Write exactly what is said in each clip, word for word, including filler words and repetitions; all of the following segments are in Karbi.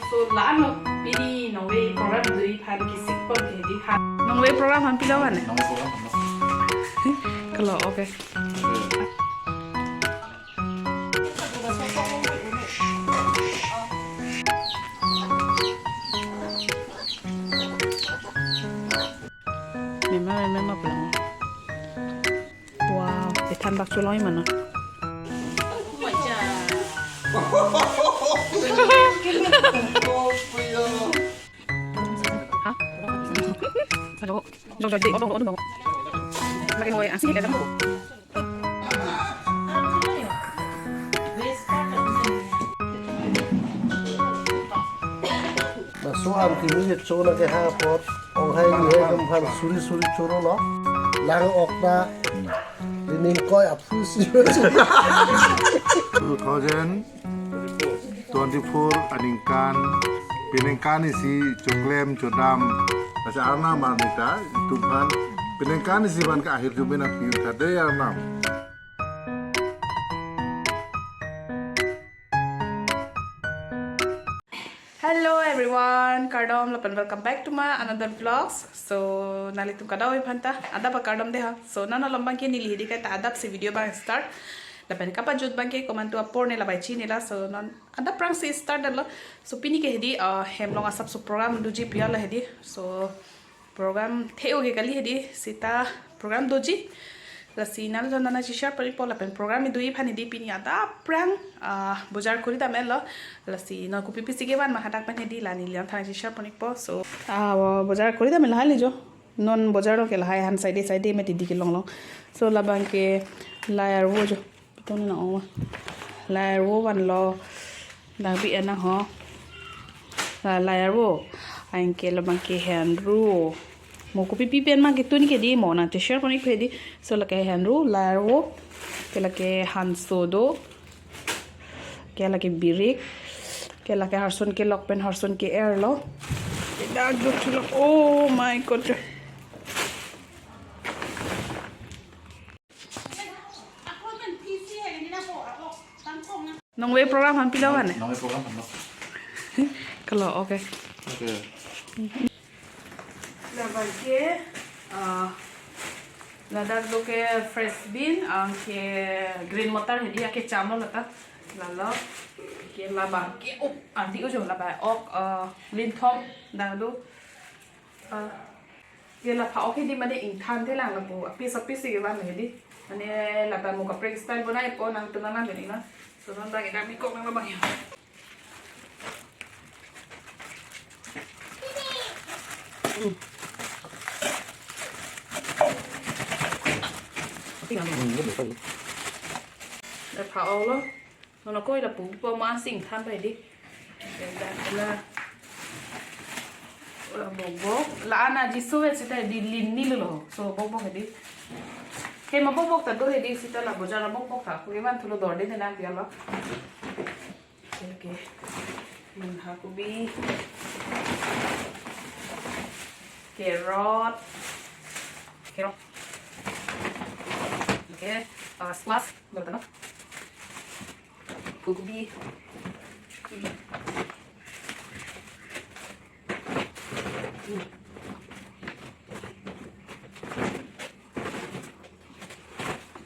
So, la-an lo, pini nongve program dui aphan kesik pon ke hedi ha. Nongve program aphan pilo kane? Nongve program aphan lo. Kalo, okay. Mema, mema, mema pulang. Wow, kethan bak cholong mano. Ha? Aduh, jok, jok, jok, jok, jok. Makin hoy, asik, ya, kan? Laso an kimi chona ke ha apot, onghai ni hai atum aphan suri suri choro lo. Lang ok ta, lining koi aphu si. Two thousand twenty-four aningkan, peningkan isi choklem chodam, masa Arnam arni ta, itum aphan, peningkan isi aphan ke ahirjume nangpi-un tha dei Arnam. Hello everyone, kardom lapen welcome back to my another vlogs. So, nanglitum kadokave aphanta adap akardom dei ha. So, non malom abangke neli hedi kaita adap si video abang start. Lapen kapajut abangke komantu apor ne, labai chinine la. So, non adapprang si start lo. So, pini ke hedi, uh, hem along asapso program doji pu la hedi. So, program the-o ke kali hedi, seta program doji. Lasi nanglitum nangcheshare pari po lapen program kedui aphan hedi pini adapprang, ah, bojar kori dam-et lo. Lasi non kopi pisi kevan ma hadak pen hedi la neli nangthan cheshare pon-ik po. So, ah, bojar kori dam-et lo hali jo. Non bojar lo ke lahai han side side mati di kelong long. So, labangke lai arvo jo. Piton na ong. Lai arvo vanlo. Dak bi enang ho. La, lai arvo. Anke labangke henru. Mo kopi pi pen ma ketun ke di mo nangcheshare pon-ik hedi. So lake henru, lai arvo. Ke lake hanso do. Ke lake birik. Ke lake harson kelok pen harson ke-er lo. Ke dak do chulok. Oh my God. Nongve program aphan pilo kane? Nongve program aphan lo. Kalo, okay. Okay. Labangke, ah, ladak do ke fresh bean, anke green motors hedi, anke cham lo lata. Lalo, ke labangke, oh, andi ujo labang ok, ah, linthom, dak do. Ah, ke lapha ok hedi mane ingthan thelang lapu, apis apis si kevan hedi. Mane labang mo kaprek style bonai po nangtum nanglang hedi na. So non bang ida mi kok nang labang ya. Lapha ok lo. Nono koi lapu po ma si ingthan pai di. Dak la, la bok bok. La-an aji so vet seta di lin ni lo. So bok bok hedi. Ke ma bok bok ta do hedi seta la bojar la bok bok ta. Kuri man thulo dor de na biya lo. Okay. Bangha kobi. Carrot. Carrot. Okay. Uh, squash. Dor ta no. Gobi.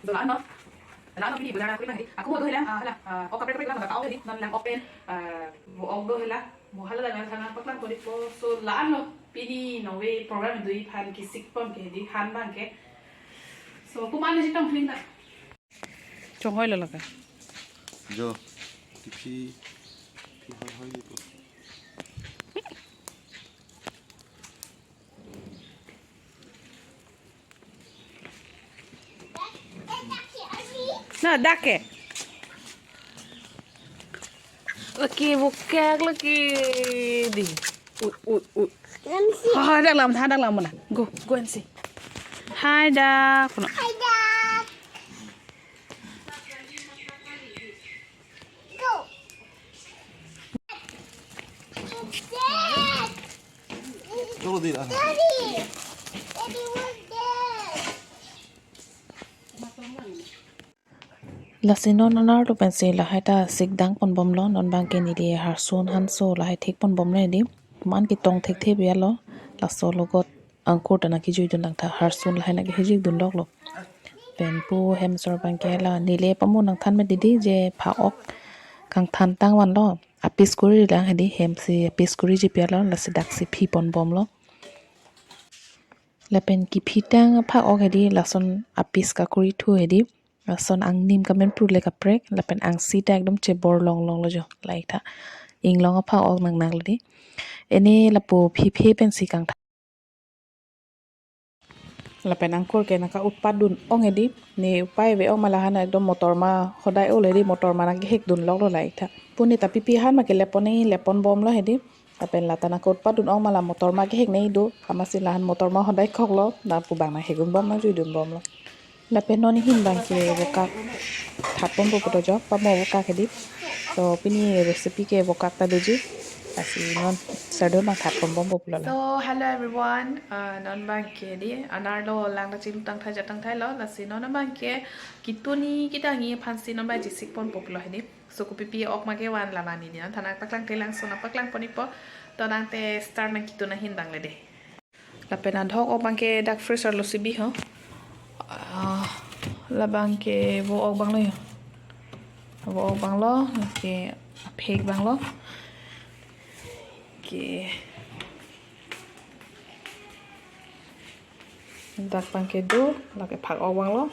Dola no. Dola no pini bojar kuri nang di. Ako mo do hela, ah, hala, ah, ok kaprek kaprek lang, baka ok di, non lang open, ah, mo ok do hela, mo hala lang lang thang paklang kori po. So la-an lo, pini nongve program dui aphan kesik pon ke di han abangke. So, komat lo jitong pling na. Chonghoi lo lake. Jo, tiphi, phi hoi hoi gitu. Na, dak ke. Lake bukak lake di. Ui, ui, ui. Ngamsi. Ha, ha, dak lam, ha, dak lam mana. Go, go and see. Hi, dak. Hi, dak. Go. Dad. Daddy. Daddy, what's that? Lasi non anerlo pensi lahai ta sikdang ponbomlo, non abangke neli harsun hanso lahai thik ponbomlo hedi. Man ketong thekthe bialo, laso logot angkur ta nangkejuidun nangtha, harsun lahai nangkehejidun loklo. Pen pu hem asor abangke la neli pamu nangthan me didi je pha-ok kangthan tangvanlo. Apis kuri lang hedi, hem si apis kuri ji pialo, lasi daksi phi ponbomlo. Lapen kiphi tang pha-ok hedi, lason apis kakuri thu hedi. Lason angnim kamen pru le kaprek, lapen angsi ta ekdom chebor longlonglo jo, lahai tha. Inglong apha-ok nangnaklo di. Ene lapu phiphe pensi kangthan. Lapen angkur ke nangka-utpat dun ong hedi. Ne upai ave ong ma lahan ekdom motor ma hodai ole di, motor ma nangkehek dun loklo lahai tha. Pu ne ta pipi han ma kelepon ni lepon bomlo hedi. Lapen lata nangka-utpat dun ong ma la motor ma kehek nei do. Amatsi lahan motor ma hodai koklo. Na pu abang nang hekdun bom nangjuidun bomlo. Lapen non ahin abangke vokak that ponpo pulo jo, pamu vokak hedi. So pini recipe ke vokak ta doji. Lasi non sardon abang that ponbompo pulo la. So hello everyone, uh, non abangke di anerlo lang ta chingtang thai jatang thailo, lasi non abangke kitun ni kedang ni aphansi non abang jisik ponpo pulo hedi. So kopipi ok ma kevan la mani ni non thanak paklang telang so nangpaklang pon-ikpo. To nangte start nangkitun ahin abang le de. Lapen adhok ok abangke dak freezer lo sibi ho. Ah, labangke vo ok abanglo yo. Vo ok abanglo, ke aphek abanglo. Ke dak abangke do, lake phak-ok abanglo.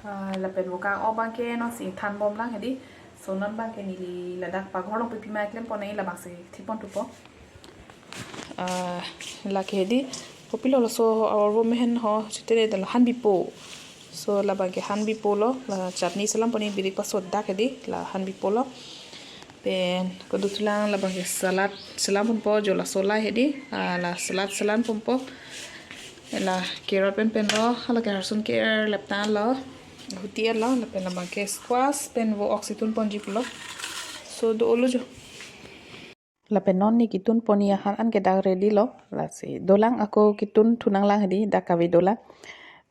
Ah, lapen vokak ok abangke non si than bomlang hedi. So non abangke neli ladak paghor along pipi ma klem pon nai, labangsi thik pon thupo. Ah, lake hedi, kopilo laso arvo mehen ho, chitene dalo han bipo. So labangke han bipolo, la chutney selam pon-ik, birik paso dak hedi, la han bipolo. Pen kedothulang labangke salad selam ponpo, jo laso lahai hedi, ah, la salad selam ponpo. La carrot pen penlo, hala ke harsun ke-er lepta lo, huti lo, lapen labangke squash pen vo ok si tun ponji pulo. So do-olo jo. Lapen non ne kitun pon ni ahan an ke dak ready lo, lasi dolang, ako kitun thu nanglang hedi, dak kave dolang.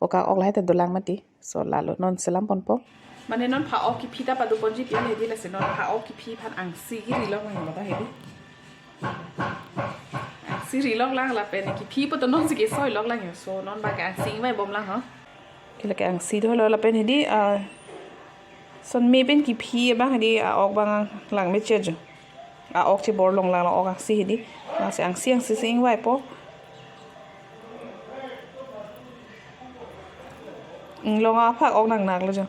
Vokak ok lahai ta dolang mati. So lalo non selam ponpo. Mane non pha-ok kiphi ta pado ponji pian hedi, lasi non pha-ok kiphi aphan angsi kiri lok lang bata hedi. Angsi ri lok lang lapen kiphi pu ta non si kesoi lok lang yo. So non abangke angsi ingvai bomlang ho. Ke lake angsi dolo lapen hedi, ah, son me pen kiphi abang hedi, ah, ok abang lang me che jo. Ah, ok chebor longlanglo, ok angsi hedi. Lasi angsi angsi si ingvaipo. Inglong aphak-ok nangnaklo jo.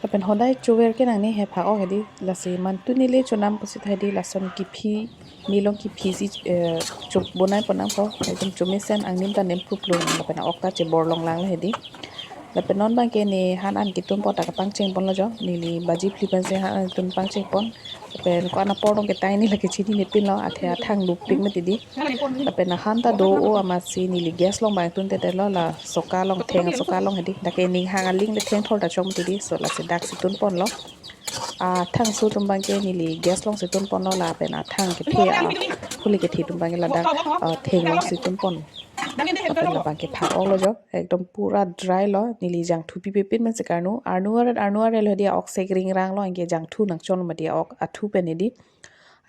Lapen hodai chover ke nangne he pha-ok hedi, lasi mantu neli chonam pusi tha hedi, lason kiphi, nelong kiphi si, eh, chop bonai pon nangpo, ekdom chomesen angnim ta nem pruplo, lapen ok ta chebor longlanglo hedi. Lapen non abangke ne han an kitun apot ta kapangcheng ponlo jo, neli baji phli pensi han an kitun pangcheng pon. Lapen ko-an apor along ke tai neli lake chinine pinlo, athe athang lupik mati di. Lapen ahan ta do-o amatsi neli gas along abang tunte telo, la soka along, theng soka along hedi. Dak ke ning hang aling le thengthor ta chok mati di. So lasi dak si tun ponlo. Athangso atum abangke neli gas along si tun ponlo, lapen athang kethe, a, holi kethe atum abangke ladak, ah, theng along si tun pon. Lapen labangke pha-oklo jo, ekdom pura dry lo, neli jangthu pipe pin pensi karnu, arnu aret, arnu aret lo hedi, ok sek ringranglo, anke jangthu nangchon mati, ok athu pen hedi,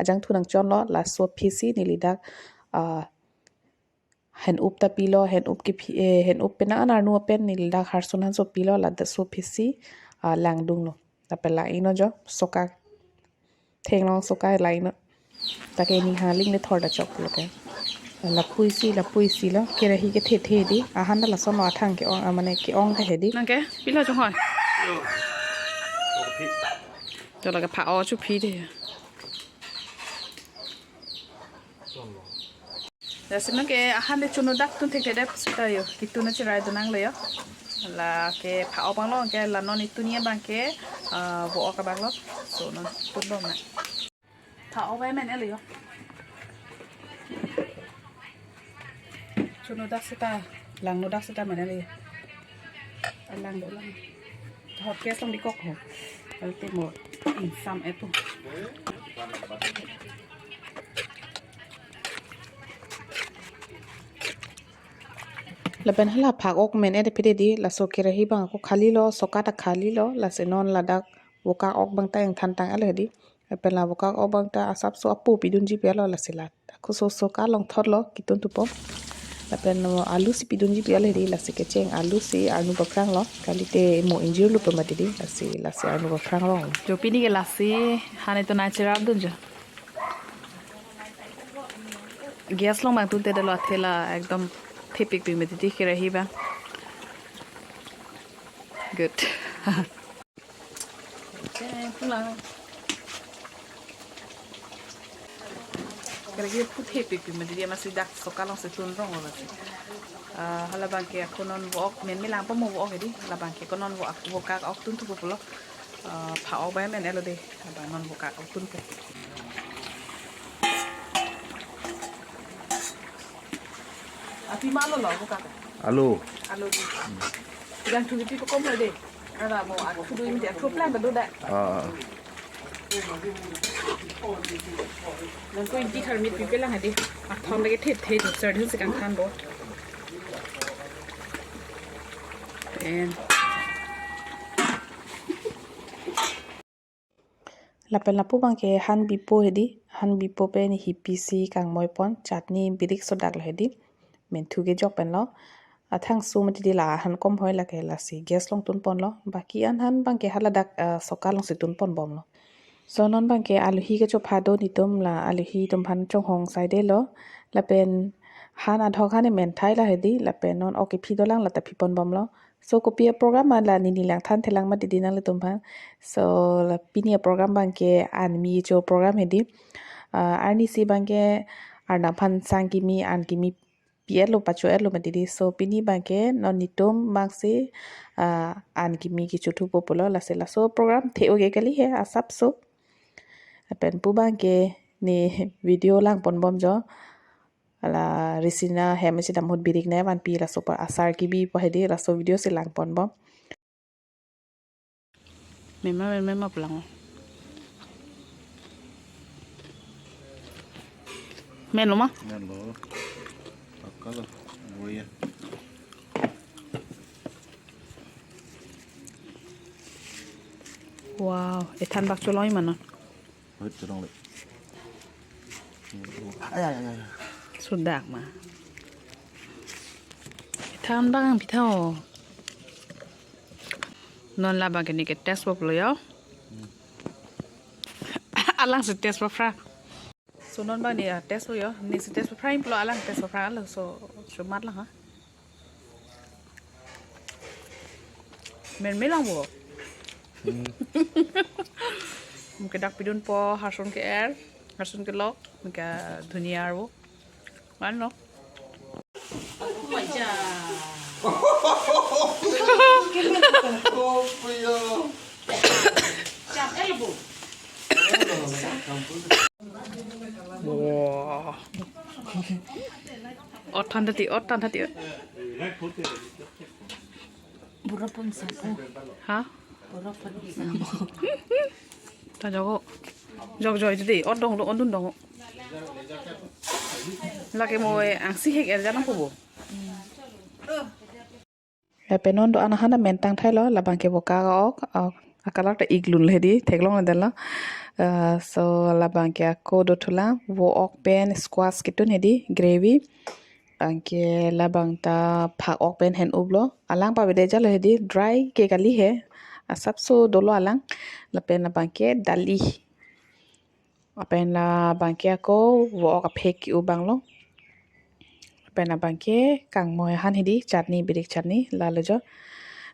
ajangthu nangchonlo, laso aphisi neli dak, ah, hen-up ta pilo, hen-up kephi, eh, hen-up pen an arnu pen neli dak harsun hanso pilo, laso aphisi, ah, langdunglo. Lapen la-iknon jo, soka, theng along soka la-iknon. Dak ke ning hang aling le thor ta choklo ke. Lapu isi, lapu isi lo, kerahi kethethe di, ahan ta lasonlo, athang ke-ong, ah, mane ke-ong ta hedi. Nang ke, pilo chonghoi. To lake pha-ok chophi de. Lasi nang ke ahan de chono dak tun thekthedet seta yo. Kitun acherai dun nanglo yo. Lake pha-ok abang lo, ke la non itun ni abangke, ah, vo-ok abang lo. So non tun bomnang. Pha-ok bai men-e lo yo. Chono dak seta, langno dak seta men-e lo yo. Langdo lang. Hot gas along dikok ho. Alte mo insam etu. Lapen hala phak ok men-et aphi dei, laso kerahi abang ako khali lo, soka ta khali lo, lasi non ladak vokak ok abang ta ingthan tang-et lo dei. Lapen la vokak ok abang ta asapso apo pidunji pi lo, lasi la ako so soka along thot lo kitun thupo. Lapen alu si pidunji pi lo dei, lasi kecheng alu si arnu baphrang lo, kalite mo ingjir lo pu mati dei, lasi lasi arnu baphrang rong. Jo pini ke lasi han itum nai cherap dun jo. Gas along abang tunte dolo, athe la ekdom thepik pi mati dei kerahi abang. Good. Pulang. Kerahi aphu thepik pi mati dei, amatsi dak soka along si tun rong lo lasi. Ah, hala abang ke ako non vok men me lang po mo vok dei, hala abang ke ako non vok, vokak ok tun thupo pulo. Ah, phak ok abang men-et lo dei, hala abang non vokak ok tun thupo. Api ma lo lo vokak. Alu. Alu dei. Yang thuli pi ko kom lo dei. Ara mo athu dui minit athu plan ta do dei. Ah. Nang ko inti thar mit pipe lang dei. Athom lagi thet thet sir din si kangthan bo. Pen. Lapen lapu abang ke han bipo dei, han bipo pen hipi si kangmoi pon, chutney birik sodak lo dei, menthu kejok pen lo. Athang su mati dei, la han kom hoi lake, lasi gas along tun pon lo. Baki an han abang ke haladak, ah, soka along si tun pon bom lo. So non abang ke alohi kechopha do netum, la alohi atum aphan chonghong sai dei lo. Lapen han adhok han emen thai lo dei, lapen non ok kephi dolang la ta phi pon bom lo. So kopi aprogram ma la neli langthan thelang mati dei nanglitum aphan. So la pini aprogram abang ke an me cho program dei. Ah, arnisi abang ke Arnam aphan sang kimi an kimi pi-et lo, pacho-et lo mati dei. So pini abang ke non netum abang si, ah, an kimi kecho thupo pulo, lasi laso program the-o ke kali he asapso. Lapen pu abang ke ne video lang pon bom jo. Hala Risina hem isi dam ahut birik ne vanpi, laso pa asar kebi po dei, laso video si lang pon bom. Mema, mema, mema pulang. Men lo ma? Men lo. Akal lo. Oh iya. Wow, ethan bak choloi ma non. Hoi, cholong le. Ay, ay, ay, ay. Sudak ma. Ethan bak ang pitha o. Non labang ke ne ke test bom lo yo. Alang si test bom phra. So non abang ne, ah, test bom yo. Ne si test bom phra, pulo alang test bom phra lo, so chomat lang ha. Men me lang bo. Hmm. Mo ke dak pidun po, harson ke-er, harson kelok, mo ke dhuniya arvo. Mano? Wow. Ot than thati, ot than thati. Burapun sapo. Ha? Burapun sapo. Ta jok. Jok joi thati, ot dong, ot dun dong. Lake mo e angsi hek er jalan ko bo. Lapen non do-an ahan amen tang thai lo, labang ke vokak ok, ok, akalak ta iklun lo dei, theklong lo dei lo. Eh, so labang ke ako do thulang, vo ok pen squash ketun dei, gravy. Anke labang ta phak ok pen hen-up lo, alang pavede jalo dei, dry ke kali he, asapso dolo alang. Lapen labang ke dali. Lapen labang ke ako vo ok aphek ke-up abang lo. Lapen labang ke kangmoi ahan dei, chutney, birik chutney, lalo jo.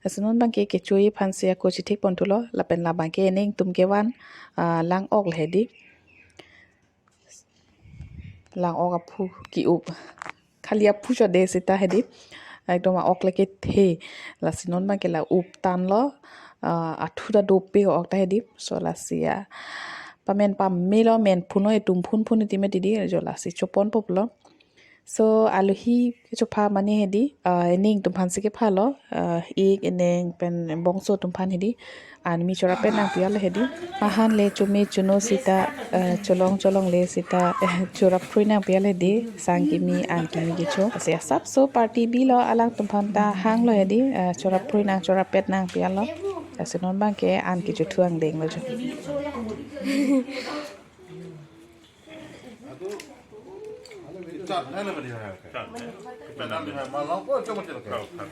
Lasi non abang ke kecho-i aphan si ako chithik pon thulo. Lapen labang ke ningtum kevan, ah, lang ok lo dei. Lang ok aphu ke-up. Khali aphu chode seta dei. Ekdom a-ok lake the. Lasi non abang ke la up tang lo. Ah, athu ta dopik ok ta dei. So lasi ya. Pamen pame lo, men phun noi, tum phun phun iti mati dei, jo lasi chopon po pulo. So, alohi kechopha mane hedi, ah, ening atum aphan si kepha lo, ah, ik, eneng pen bongso atum aphan hedi, anmi chorap-et nangpi-et lo hedi. Ahan le chome chuno sita, ah, cholong cholong le sita, eh, chorap-phrui nangpi-et lo hedi, sang kimi, an kimi kecho. Lasi asapso party bilo, alangtum aphan ta hanglo hedi, ah, chorap-phrui nang chorap-et nangpi-et lo. Lasi non abangke an kecho thu angdeng lo jo.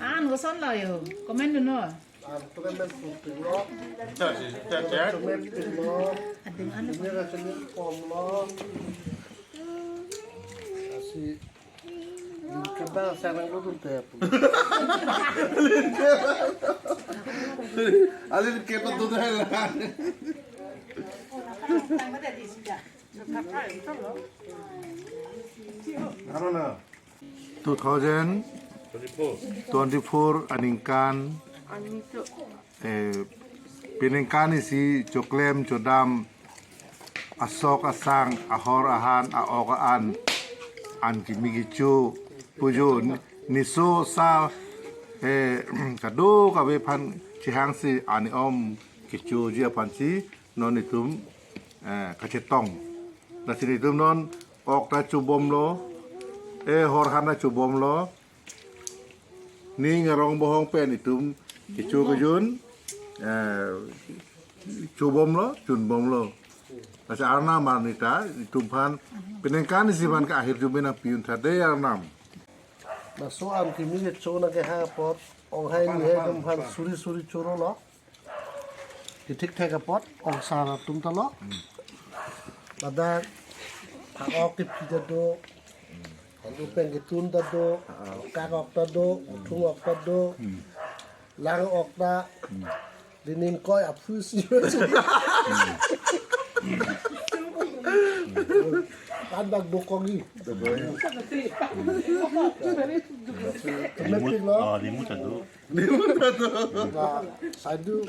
An koson lo yo, comment dun non. Adim an. Alin ke pa tu dah lah. Ano na? Two thousand twenty-four aningkan, eh, peningkan isi choklem chodam asok asang, ahor ahan, a-ok a-an, an kimi kecho pujo ni-, niso sa, eh, kadokave aphan chehangsi ani om kechoji aphansi non itum, eh, kachetong. Lasi itum non ok ta chobomlo, eh, hor han ta chobomlo. Ning arong bohong pen itum kecho kejun, eh, chobomlo, chunbomlo. Lasi Arnam arni ta itum aphan peningkan isi aphan ke ahirjume nangpi-un tha dei Arnam. Laso an kimi kecho nangkehang apot, onghai nihai atum aphan suri suri chorolo. Kethekthek apot, ongsar atum ta lo. Ladak, phak-ok kephi ta do, handu pen ketun ta do, kak-ok ta do, muthung-ok ta do, lang-ok ta, linin koi aphu si. Kan bak do kogi. Limut, oh, limut ta do. Limut ta do. Nah, sadu.